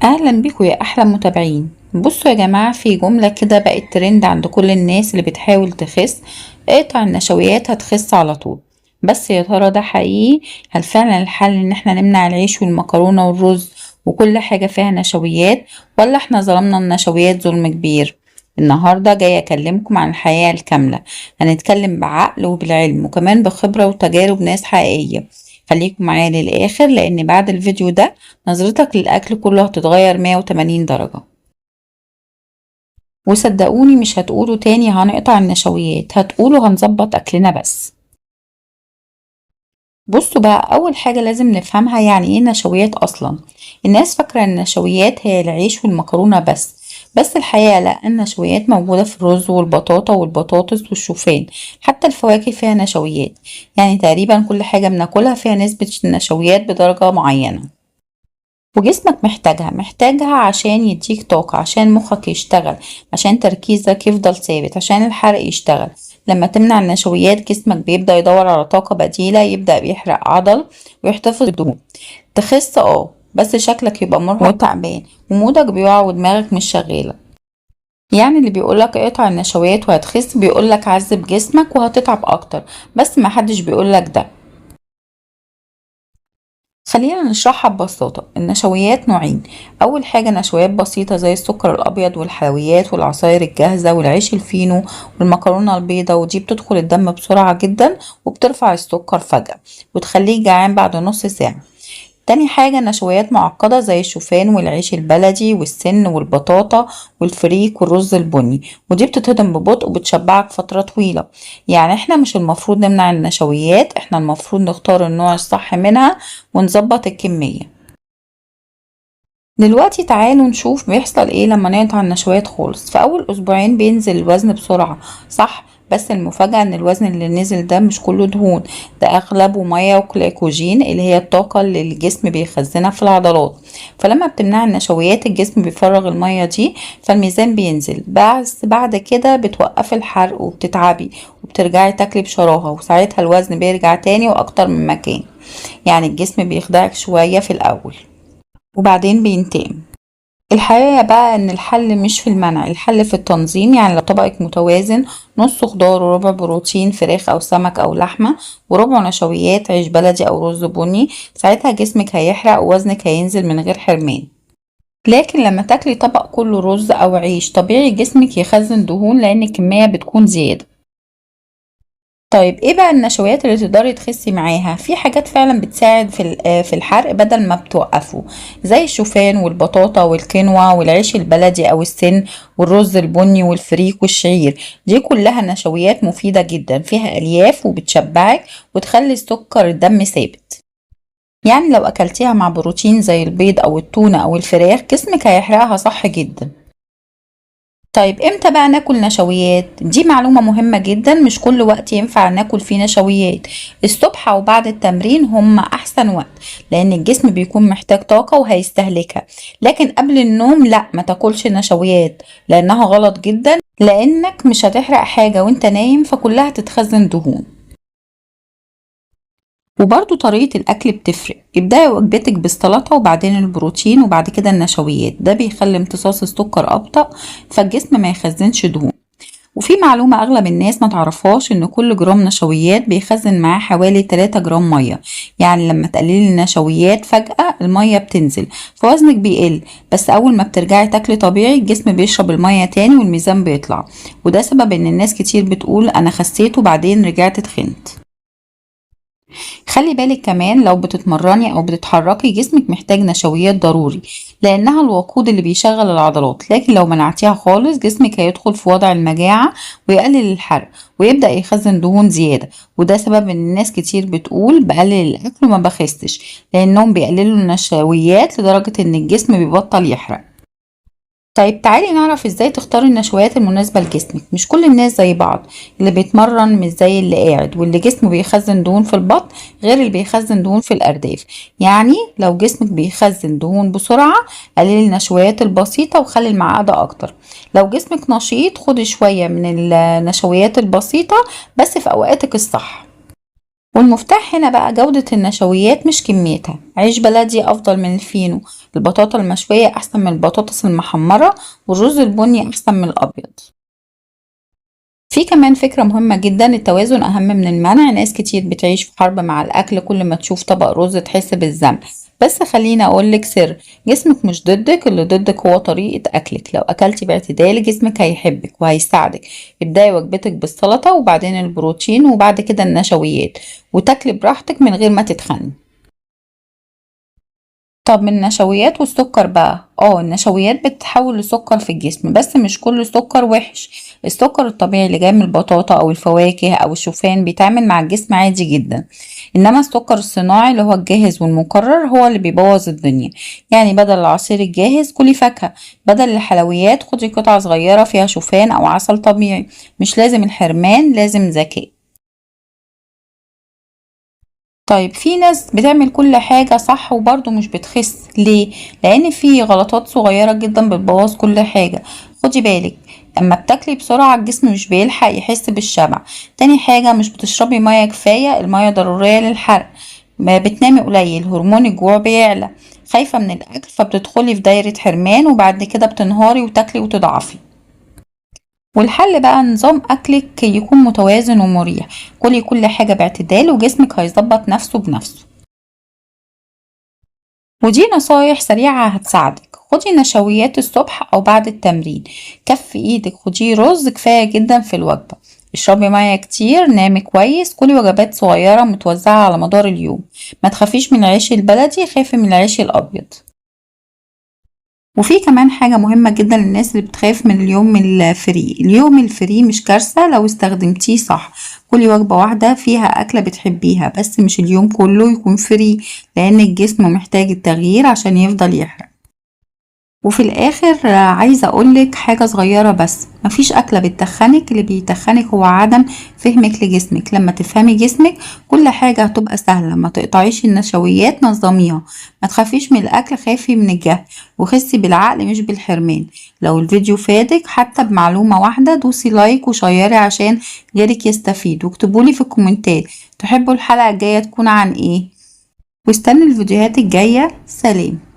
اهلا بيكم يا احلى متابعين. بصوا يا جماعه، في جمله كده بقت ترند عند كل الناس اللي بتحاول تخس: اقطع النشويات هتخس على طول. بس يا ترى ده حقيقي؟ هل فعلا الحل ان احنا نمنع العيش والمكرونه والرز وكل حاجه فيها نشويات، ولا احنا ظلمنا النشويات ظلم كبير؟ النهارده جايه اكلمكم عن الحياه الكامله. هنتكلم بعقل وبالعلم وكمان بخبره وتجارب ناس حقيقيه. خليكم معايا للاخر، لان بعد الفيديو ده نظرتك للأكل كله هتتغير 180 درجة. وصدقوني مش هتقولوا تاني هنقطع النشويات، هتقولوا هنظبط أكلنا بس. بصوا بقى، أول حاجة لازم نفهمها يعني إيه نشويات أصلا. الناس فاكرة إن النشويات هي العيش والمكرونة بس الحقيقة لا، النشويات موجودة في الرز والبطاطا والبطاطس والشوفان، حتى الفواكه فيها نشويات. يعني تقريبا كل حاجة بناكلها فيها نسبة النشويات بدرجة معينة، وجسمك محتاجها محتاجها عشان يديك طاقة، عشان مخك يشتغل، عشان تركيزك يفضل ثابت، عشان الحرق يشتغل. لما تمنع النشويات جسمك بيبدأ يدور على طاقة بديلة، يبدأ بيحرق عضل ويحتفظ بالدهون. تخس اه، بس شكلك يبقى مرهق وتعبان ومودك بيقع ودماغك مش شغالة. يعني اللي بيقولك اقطع النشويات وهتخس بيقولك عذب جسمك وهتتعب اكتر، بس محدش بيقولك ده. خلينا نشرحها ببساطة. النشويات نوعين: أول حاجة نشويات بسيطة زي السكر الأبيض والحلويات والعصاير الجاهزة والعيش الفينو والمكرونة البيضة، ودي بتدخل الدم بسرعة جدا وبترفع السكر فجأة وتخليك جعان بعد نص ساعة. تاني حاجة نشويات معقدة زي الشوفان والعيش البلدي والسن والبطاطا والفريك والرز البني، ودي بتتهضم ببطء وبتشبعك فترة طويلة. يعني احنا مش المفروض نمنع النشويات، احنا المفروض نختار النوع الصح منها ونظبط الكمية. دلوقتي تعالوا نشوف بيحصل ايه لما نقطع النشويات خالص. في اول اسبوعين بينزل الوزن بسرعة، صح؟ بس المفاجأة ان الوزن اللي نزل ده مش كله دهون، ده اغلبه مية وجلايكوجين اللي هي الطاقة اللي الجسم بيخزنها في العضلات. فلما بتمنع النشويات الجسم بيفرغ المية دي، فالميزان بينزل، بس بعد كده بتوقفي الحرق وبتتعبي وبترجعي تاكلي بشراهة، وساعتها الوزن بيرجع تاني واكتر من مكان. يعني الجسم بيخدعك شوية في الاول وبعدين بينتقم. الحقيقة بقى ان الحل مش في المنع، الحل في التنظيم. يعني لو طبقك متوازن، نص خضار وربع بروتين فراخ او سمك او لحمة، وربع نشويات عيش بلدي او رز بني، ساعتها جسمك هيحرق ووزنك هينزل من غير حرمان. لكن لما تاكلي طبق كله رز او عيش، طبيعي جسمك يخزن دهون لان الكمية بتكون زيادة. طيب ايه بقى النشويات اللي تقدري تخسي معاها؟ في حاجات فعلا بتساعد في الحرق بدل ما بتوقفه، زي الشوفان والبطاطا والكينوا والعيش البلدي او السن والرز البني والفريك والشعير. دي كلها نشويات مفيدة جدا، فيها الياف وبتشبعك وتخلي السكر الدم ثابت. يعني لو اكلتيها مع بروتين زي البيض او التونة او الفراخ جسمك هيحرقها صح جدا. طيب امتى بقى ناكل نشويات؟ دي معلومة مهمة جدا، مش كل وقت ينفع ناكل فيه نشويات. الصبح او بعد التمرين هم احسن وقت، لان الجسم بيكون محتاج طاقة وهيستهلكها. لكن قبل النوم لا، ما تاكلش نشويات لانها غلط جدا، لانك مش هتحرق حاجة وانت نايم، فكلها تتخزن دهون. وبرضو طريقة الأكل بتفرق. ابدأي وجبتك بالسلطة وبعدين البروتين وبعد كده النشويات، ده بيخلي امتصاص السكر أبطأ فالجسم ما يخزنش دهون. وفي معلومة أغلب الناس ما تعرفهاش، إن كل جرام نشويات بيخزن معاه حوالي 3 جرام مية. يعني لما تقللي النشويات فجأة المية بتنزل فوزنك بيقل، بس أول ما بترجعي تاكلي طبيعي الجسم بيشرب المية تاني والميزان بيطلع. وده سبب إن الناس كتير بتقول أنا خسيت وبعدين رجعت تخنت. خلي بالك كمان، لو بتتمرني او بتتحركي جسمك محتاج نشويات ضروري لانها الوقود اللي بيشغل العضلات. لكن لو منعتيها خالص جسمك هيدخل في وضع المجاعة ويقلل الحرق ويبدأ يخزن دهون زيادة. وده سبب ان الناس كتير بتقول بقلل الاكل وما بخستش، لانهم بيقللوا النشويات لدرجة ان الجسم بيبطل يحرق. طيب تعالي نعرف ازاي تختاري النشويات المناسبة لجسمك. مش كل الناس زي بعض، اللي بيتمرن مش زي اللي قاعد، واللي جسمه بيخزن دهون في البطن غير اللي بيخزن دهون في الأرداف. يعني لو جسمك بيخزن دهون بسرعة قللي النشويات البسيطة وخلي المعقدة أكتر. لو جسمك نشيط خدي شوية من النشويات البسيطة بس في أوقاتك الصح. والمفتاح هنا بقى جودة النشويات مش كميتها. عيش بلدي أفضل من الفينو، البطاطا المشوية أحسن من البطاطس المحمرة، والرز البني أحسن من الأبيض. في كمان فكرة مهمة جدا، التوازن أهم من المنع. ناس كتير بتعيش في حرب مع الأكل، كل ما تشوف طبق رز تحس بالذنب. بس خليني أقولك سر، جسمك مش ضدك، اللي ضدك هو طريقة أكلك. لو أكلتي باعتدال جسمك هيحبك وهيساعدك. ابدأي وجبتك بالسلطة وبعدين البروتين وبعد كده النشويات، وتاكلي براحتك من غير ما تتخني. طب من النشويات والسكر بقى، النشويات بتتحول لسكر في الجسم، بس مش كل سكر وحش. السكر الطبيعي اللي جاي من البطاطا او الفواكه او الشوفان بيتعامل مع الجسم عادي جدا، انما السكر الصناعي اللي هو الجاهز والمكرر هو اللي بيبوظ الدنيا. يعني بدل العصير الجاهز كلي فاكهة، بدل الحلويات خدي قطعة صغيرة فيها شوفان او عسل طبيعي. مش لازم الحرمان، لازم ذكاء. طيب في ناس بتعمل كل حاجة صح وبرضه مش بتخس، ليه؟ لأن في غلطات صغيرة جدا بتبوظ كل حاجة. خدي بالك، اما بتاكلي بسرعة الجسم مش بيلحق يحس بالشبع. تاني حاجة، مش بتشربي مية كفاية، المية ضرورية للحرق. ما بتنامي قليل، هرمون الجوع بيعلى. خايفة من الأكل فبتدخلي في دايرة حرمان، وبعد كده بتنهاري وتاكلي وتضعفي. والحل بقى نظام أكلك يكون متوازن ومريح، كلي كل حاجة باعتدال وجسمك هيظبط نفسه بنفسه. ودي نصايح سريعة هتساعدك. خدي نشويات الصبح أو بعد التمرين، كف إيدك خديه رز كفاية جدا في الوجبة، اشربي مية كتير، نامي كويس، كلي وجبات صغيرة متوزعة على مدار اليوم. ما تخافيش من العيش البلدي، خافي من العيش الأبيض. وفي كمان حاجة مهمة جدا للناس اللي بتخاف من اليوم ال free. اليوم ال free مش كارثة لو استخدمتيه صح. كلي وجبة واحدة فيها أكلة بتحبيها، بس مش اليوم كله يكون free، لأن الجسم محتاج التغيير عشان يفضل يحرق. وفي الآخر عايزة أقولك حاجة صغيرة بس، مفيش أكلة بتتخنك، اللي بيتخنك هو عدم فهمك لجسمك. لما تفهمي جسمك كل حاجة هتبقى سهلة. ما تقطعيش النشويات، نظميها. ما تخافيش من الأكل، خافي من الجهل، وخسي بالعقل مش بالحرمان. لو الفيديو فادك حتى بمعلومة واحدة دوسي like وشيري عشان غيرك يستفيد، واكتبولي في الكومنتات تحبوا الحلقة الجاية تكون عن ايه، واستنوا الفيديوهات الجاية. سلام.